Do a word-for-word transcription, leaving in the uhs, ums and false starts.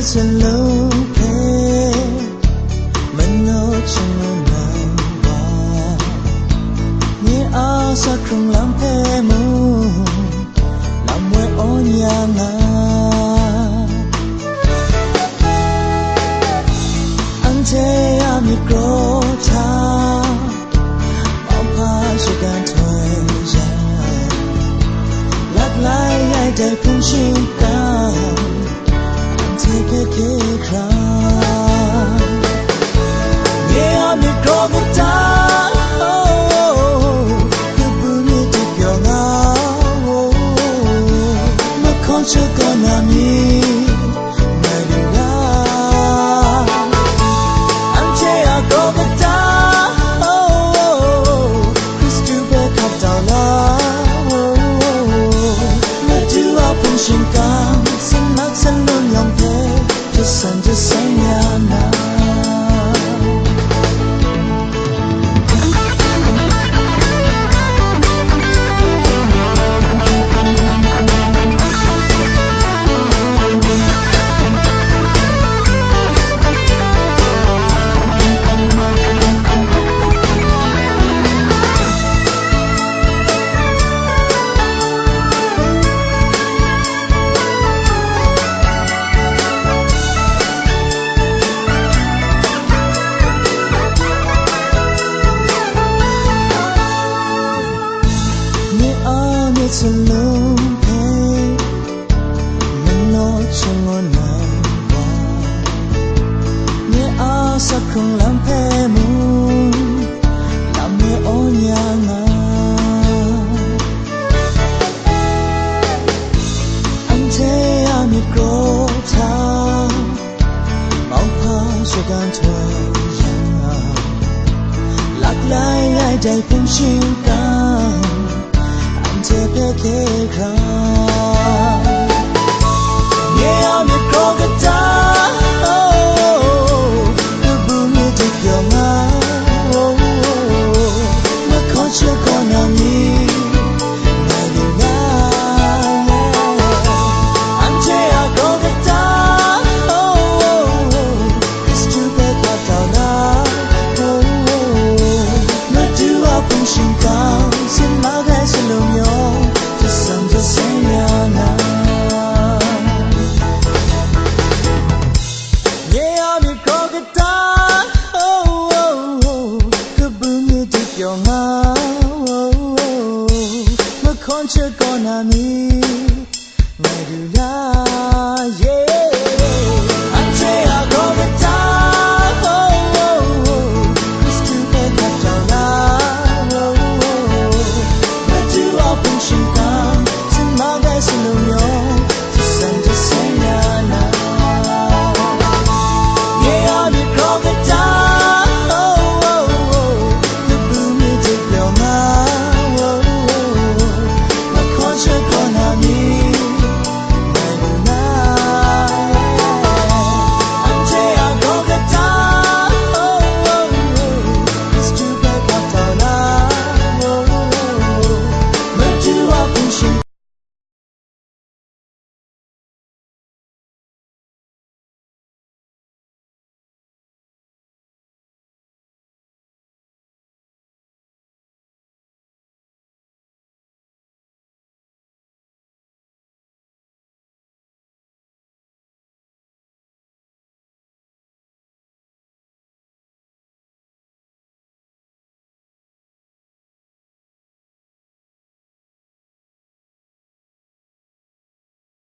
Shalom hpe manaw shangun ai wa, nye a sa hkrung lam hpe mung, lam woi awn ya nga. Anhte a myit kraw hta, mauhpa shagan htoi yang, laklai ai dai hpung shingkang, anhte hpe hkye hkrang. Nye a myit kraw kata, oh, kabu myit dip pyaw nga, oh, mahkawn shakawn na myit, ngai lu ra. Anhte a kraw kata, oh, Hkristu hpe hkap tau la, oh, Madu a hpung shingkang, sinmak sanlun yawng hpe, jasan jaseng ya na. Nye a myit shalom hpe manaw shangun ai wa, nye a sa hkrung lam hpe mung, lam woi awn ya nga. Anhte a myit kraw hta, mauhpa shagan htoi yang, laklai ai dai hpung shingkang, anhte hpe hkye hkrang. Nye a myit kraw kata, oh, kabu myit dip pyaw nga, oh, mahkawn shakawn na myit, ngai lu ra. Anhte a kraw kata, oh, Hkristu hpe hkap tau na, oh, Madu a hpung shingkang, sinmak ai shalom yawng, jasan jaseng ya na. Nye a myit kraw kata, oh, oh, oh, kabu myit dip pyaw nga, oh, oh, oh, mahkawn shakawn na myit, ngai lu ra, yeah.